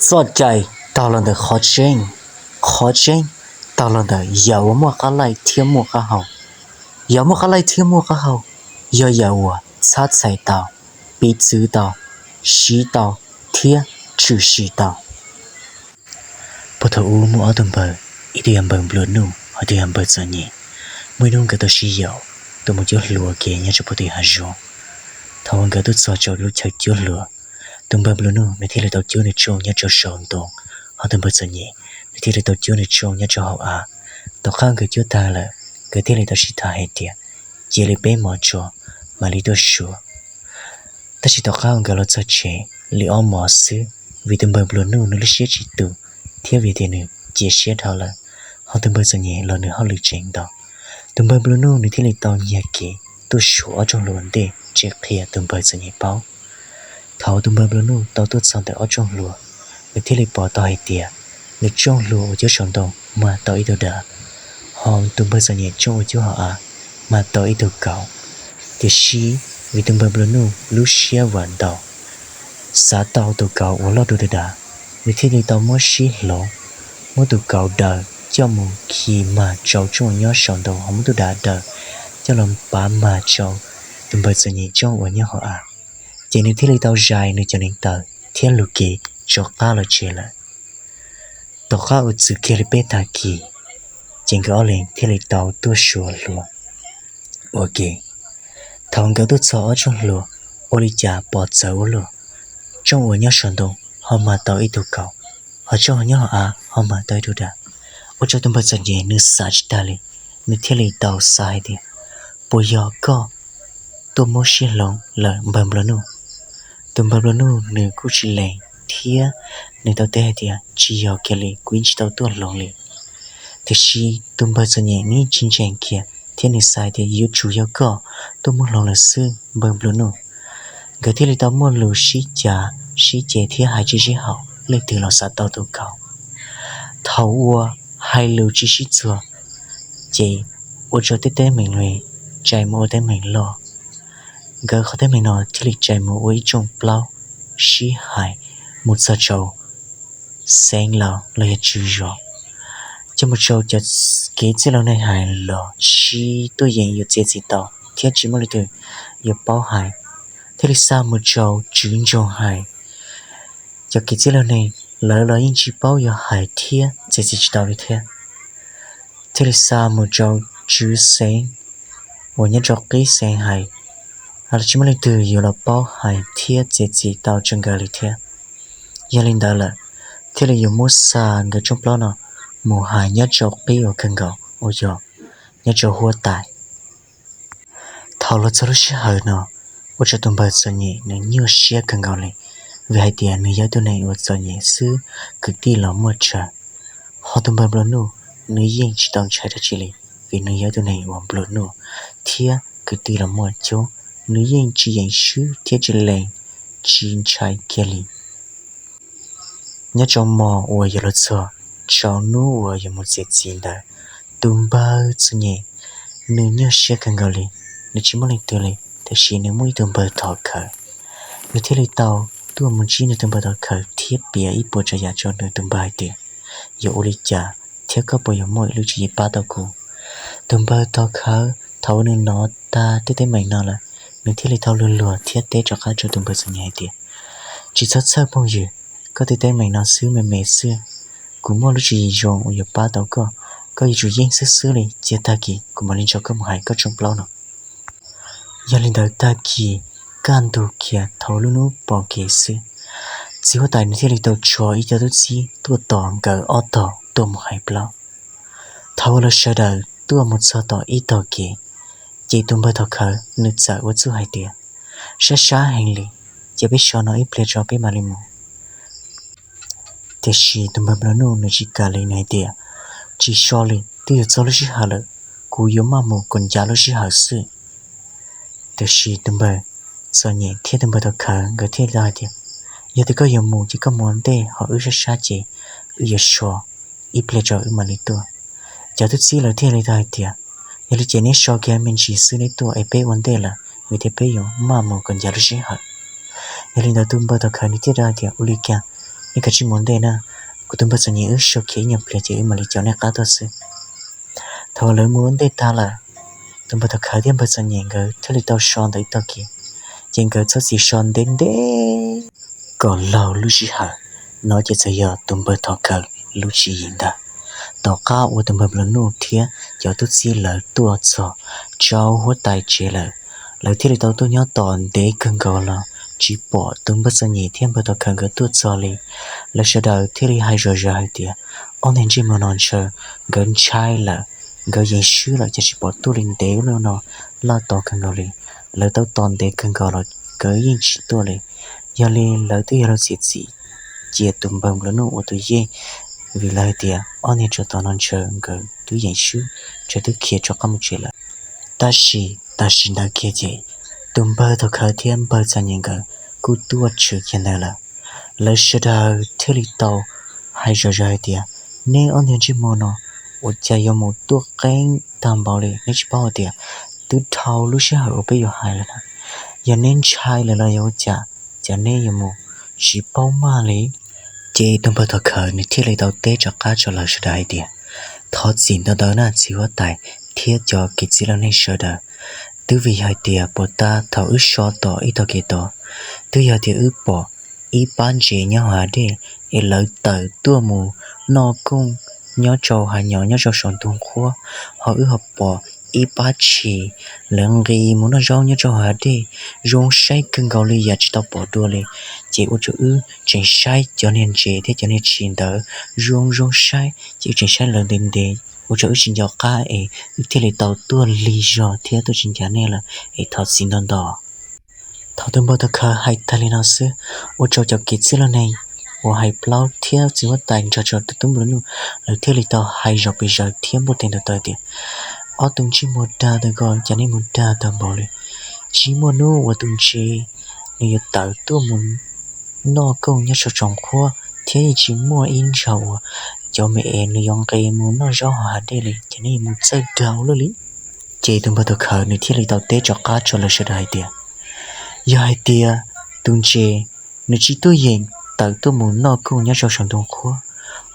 Txoj cai taug los ntawm qhov tseeb, qhov tseeb taug los ntawm yam uas muaj qab laij thiab muaj qab hau. Yam muaj qab laij thiab muaj qab hau yog yam uas txhab txhais tau, piv txwv tau, siv tau thiab tshwm sim tau. Puag thaum ub muaj ob tug npawg, ib tug yog npawg nplua nuj, ho ib tug yog npawg txom nyem. Muaj ib hnub nkawd tau sib yaum tuaj mus cuab hluas ua ke nyob rau puag tim hav zoov. Thaum uas nkawd tuaj txog rau lub chaw cuab hluas, tus npawg nplua nuj nws thiaj li tau cuab nws tsooj nyob rau saum ntoo, ho tus npawg txom nyem nws thiaj li tau cuab nws tsooj nyob rau hauv av. Tom qab nkawd cuab tag lawm, nkawd thiaj li tau sib tham hais tias, cia li peb mov tso, mam li tuaj suav. Tab sis tom qab uas nkawd los txog tsev li ob hmos xwb, vim tus npawg nplua nuj nws lub siab tsis tus, thiab vim tias nws cia siab dhau lawm, ho tus npawg txom nyem los nws hauj lwm tseem ntau. Tus npawg nplua nuj nws thiaj li tau nyiag kev tuaj suav ob tsooj hlua ua ntej tsis qhia tus npawg txom nyem paub. Thaum tus npawg nplua nuj tau tuaj txog ntawm ob tsooj hlua, nws thiaj li pom tau hais tias nws tsooj hlua uas cuab saum ntoo mag tau ib tug dav, ho tus npawg txom nyem tsooj uas cuab hauv av mag tau ib tug kauv. Tiam sis vim tus npawg nplua nuj lub siab vam ntau, xav tau tus kauv uas loj dua tus dav, nws thiaj li tau muab sib hloov, muab tus kauv daws coj mus khi mag rau tsooj uas nyob saum ntoo, ho muab tus dav daws coj los pav mag rau tus npawg txom nyem tsooj uas nyob hauv av. Ces nws thiaj li tau zais nws cov neev taw thiab lug kev rov qab los tsev lawm. Tom qab uas txwm kiag li peb tag kis, ces nkawd ob leeg thiaj li tau tuaj suav hlua ua ke. Thaum nkawd tuaj txog ob tsooj hlua, ua li cas pom txawv ua luaj, tsooj uas nyob saum ntoo ho mag tau ib tug kauv, ho tsooj uas nyob hauv av ho mag tau ib tug dav. Ua rau tus npawg txom nyem nws xav tsis tag li, nws thiaj li tau xav hais tias, puas yog koj tuaj muab sib hloov lawm npawg nplua nuj? Tus npawg nplua nuj nws kuj tsis lees thiab, nws tau teb hais tias, tsis yog kiag li, kuv yeej tsis tau tuaj hloov li. Tiam sis tus npawg txom nyem nws yeej tsis ntseeg kiag thiab nws xav hais tias yuav tsum yog koj tuaj muab hloov lawm xwb npawg nplua nuj. Nkawd thiaj li tau muaj lus sib cav sib ceg thiab hais tsis sib haum, leej twg los xav tau tus kauv. Thaum uas hais lus tsis sib txuag, ces ua rau tej teeb meem li tsais mus ua teeb meem loj. Nkawd qhov teeb meem no thiaj li tsais mus ua ib rooj plaub sib hais mus txog rau xeev laus los yog tswv zos. Coj mus rau cov kev txwj laus neeg hais los tsis tuaj yeem yuav txiav txim tau thiab tsis muaj leej twg yuav paub hais. Thiaj li xa mus rau tswv nroog hais, cov kev txwj laug neeg lawv los yeej tsis paub yuav hais thiab txiav txim tsis tau li thiab. Thiaj li xa mus rau tswv xeev uas nyob rau qib xeev hais, los tsis muaj leej twg yuav los paub hais thiab txiav txim tau rau nkawd li thiab. Yog li ntawd lawm, thiaj li yuav muab xa nkawd rooj plaub no mus hais nyob rau qib uas kawg nkaus uas yog nyob rau huab tais. Thaum los txog lub sij hawm no, ua rau tus npawg txom nyem nws nyuaj siab kawg nkaus li, vim hais tias nws yog ib tug neeg uas txom nyem xwb, kwv tij los muaj tsawg. Ho tus npawg nplua nuj, nws yeej tsis tau ntshai dab tsi li, vim nws yog ib tug neeg uas nplua nuj thiab kwv tij los muaj coob, nws yeej tsis yeem swb thiab tsis lees tsis ntshai kiag li. Nyob rau hmo uas yuav los txog rau hnub uas yuav mus txiav txim ntawd, tus npawg txom nyem nws nyuaj siab kawg nkaus li, nws tsis muaj leej twg li, tiam sis nws muaj ib tug npawg thov khawv. Nws thiaj li tau tuaj mus ntsib nws tus npawg thov khawv thiab piav ib puas tsav yam rau nws tus npawg hais tias, yuav ua li cas thiab koj puas yuav muaj ib lub tswv yim pab tau kuv? Tus npawg thov khawv thaum uas nws hnov tag tej teeb meem no lawm, nws thiaj li tau luag luag thiab teb rov qab rau tus npawg txom nyem hais tias, tsis txhob txhawj phooj ywg, koj tej teeb meem no xwb me me xwb, kuv muaj lub tswv yim zoo uas yuav pab tau koj. Koj yuav tsum yeej xwb xwb li, cia tag kis kuv mam li nrog koj mus hais koj rooj plaub no. Yog li ntawd tag kis kaj ntug kiag thaum lub hnub pom kev xwb, txiv huab tais nws thiaj li tau tso ib co tub txib tuaj tos nkawd ob tog tuaj mus hais plaub. Thaum uas lawv sawv daws tuaj mus txog tom ib tog kev, ces tus npawg thov khawv nws txawm ua txuj hais tias, sab sab heev li, ces peb so no ib pliag tso peb mam li mus. Tiam sis tus npawg nplua nuj nws tsis kam li, nws hais tias, tsis so li, twb yuav txog lub sij hawm lawm, kuv yuav maj mus kom ncav lub sij hawm xwb. Tiam sis tus npawg txom nyem thiab tus npawg thov khawv nkawd thiaj li tau hais tias, yog tias koj yuav mus ces koj mus ua ntej, ho wb sab sab ces wb yuav so ib pliag tso wb mam li tuaj. Cov tub txib lawv thiaj li tau hais tias, yog li ces neb so kiag me ntsis xwb neb tuaj es peb ua ntej lawm, vim tias peb yuav maj mus kom ncav lub sij hawm. Yog li ntawd tus npawg thov khawv nws thiaj tau hais tias, ua li cas Nej kav tsij mus ntej na, kuv tus npawg txom nyem wb so khiav ib nyuag pliag ces wb mam li caum nej qab tuaj xwb. Thaum lawv mus ua ntej tag lawm, tus npawg Thov Khawv thiab npawg txom nyem nkawd thiaj li tau so ntawm ib tog kev, ces nkawd txhob txwm so ntev ntev kom laug lub sij hawm. No ces txawm yog tus npawg Thov Khawv lub tswv yim ntag. Tom qab uas tus npawg Nplua Nuj thiab cov tub txib lawv tuaj txog rau huab tais tsev lawm, lawv thiaj li tau tuaj nyob tos ntev kawg nkaus los tsis pom tus npawg txom nyem thiab npawg Thov Khawv nkawd tuaj txog li. Lawv sawv daws thiaj li hais zom zaws hais tias, ob niag ntsej muag no ntshe nkawd ntshai lawm, nkawd yeej swb lawm ces tsis pom tuaj li ntev ua luaj no, laj tos kawg nkaus li. Lawv tau tos ntev kawg nkaus los nkawd yeej tsis tuaj li. Yog li lawv twb yog los txiav txim cia tus npawg Nplua Nuj ua tus yeej, vim lawv hais tias ob niag tsov tom no ntshe nkawd twb yeem swb, ntshe twb khiav rov qab mus tsev lawm. Tab sis tam sim ntawd kiag ces tus npawg Thov Khawv thiab npawg txom nyem nkawd kuj tuaj tshwm kiag ntawd lawm. Lawv sawv daws thiaj li tau hais zom zaws hais tias, neb ob niag ntsej muag no ua cas yuav mus tuaj qeeb tag npaum li, neb tsis paub hais tias twb dhau lub sij hawm uas peb yuav hais lawm na. Yog neb ntshai lawm los yog ua cas, cas neb yuav mus tsis paub maj li? Ces tus npawg Thov Khawv nws thiaj li tau teb rov qab rau lawv sawv daws hais tias, thov txim ntau ntau na txiv huab tais thiab cov kev txij laj neej sawv daws. Twb vim yog hais tias puag ta thaum wb so tom ib tog kev tod, twb yog tias wb pom ib pab ntses nyob hauv hav dej es lawv tawm tuaj mus noj kooj nyob rau hav nyom nyob rau saum ntug qhuab, ho wb ho pom ib pab tshis lawv nqis mus noj zaub nyob rau hauv hav dej zoo saib kawg nkaus li yam tsis tau pom dua li. Ces ua rau wb tseem saib cov niag ntses thiab cov niag tshis ntawd zoo zoo saib, ces wb tseem saib lawv ntev ntev, ua rau wb tsis nco qab es wb thiaj li tau tuaj lig zog thiab tuaj tsis ncav nej lawm es thov txim ntau ntau. Thaum tus npawg Thov Khawv hais tag li no xwb, ua rau cov kev txij laj neej uas hais plaub thiab txiv huab tais nrog rau tus tub Nplua Nuj, lawv thiaj li tau hais zom pes zaws thiab npuaj tes ntuas taw tias, ob tug ntsej muag dag tag ko, cas nej mus dag tag npaum li? Tsis muaj hnub uas tus ntses nws yuav tawm tuaj mus noj kooj nyob rau saum qhuab, thiab yeej tsis muaj ib zaug uas cov me es nws yuav nqis mus noj zaub hauv hav dej li, ces nej yuav mus txawj dag ua luaj li. Ces tus npawg Thov Khawv nws thiaj li tau teb rov qab rau lawv sawv daws hais tias, yog hais tias tus ntses nws tsis tuaj yeem tawm tuaj mus noj kooj nyob rau saum ntug qhuab,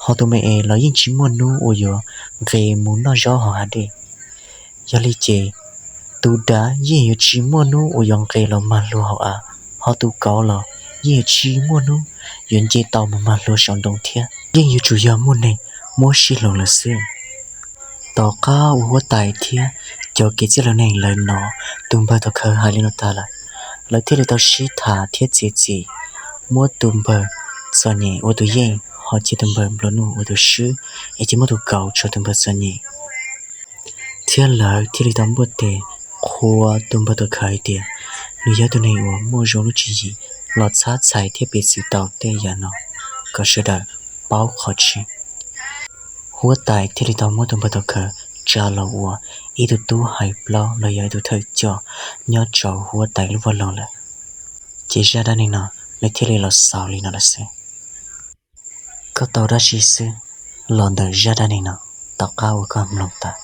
ho tus me es los yeej tsis muaj hnub uas yuav nqis mus noj zaub hauv hav dej. Yog li ces tus dav yeej yuav tsis muaj hnub uas yuav nqis los mag hluas hauv av, ho tus kauv los yeej yuav tsis muaj hnub yuav nce tau mus mag hluas saum ntoo thiab. Yeej yuav tsum yog muaj neeg muab sib hloov lawm xwb. Tom qab uas huab tais thiab cov kev txij laj neej lawv hnov tus npawg Thov Khawv hais li no tag lawm, lawv thiaj li tau sib tham thiab txiav txim muab tus npawg Txom Nyem ua tus yeej, ho cia tus npawg Nplua Nuj ua tus swb, es cia muab tus kauv rau tus npawg Txom Nyem. Thiab lawv thiaj li tau npuaj tes qhuas tus npawg Thov Khawv hais tias nws yog tus neeg uas muaj zoo lub tswv yim los txhab txhais thiab piv txwv tau tej yam no kom sawv daws paub qhov tseeb. Huab tais thiaj li tau muab tus npawg Thov Khawv tsa los ua ib tug tub hais plaub los yog ib tug thawj coj nyob rau huab tais lub vaj loog lawm. Ces zaj dab neeg no nws thiaj li los xaus li no lawm xwb. Koj tau dab tsi xwb los ntawm zaj dab neeg no tom qab uas koj mloog tas?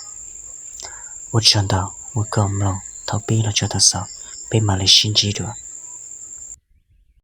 Ua tsaug ntau uas koj mloog thaum pib los txog thaum xaus, peb mam li sib ntsib dua.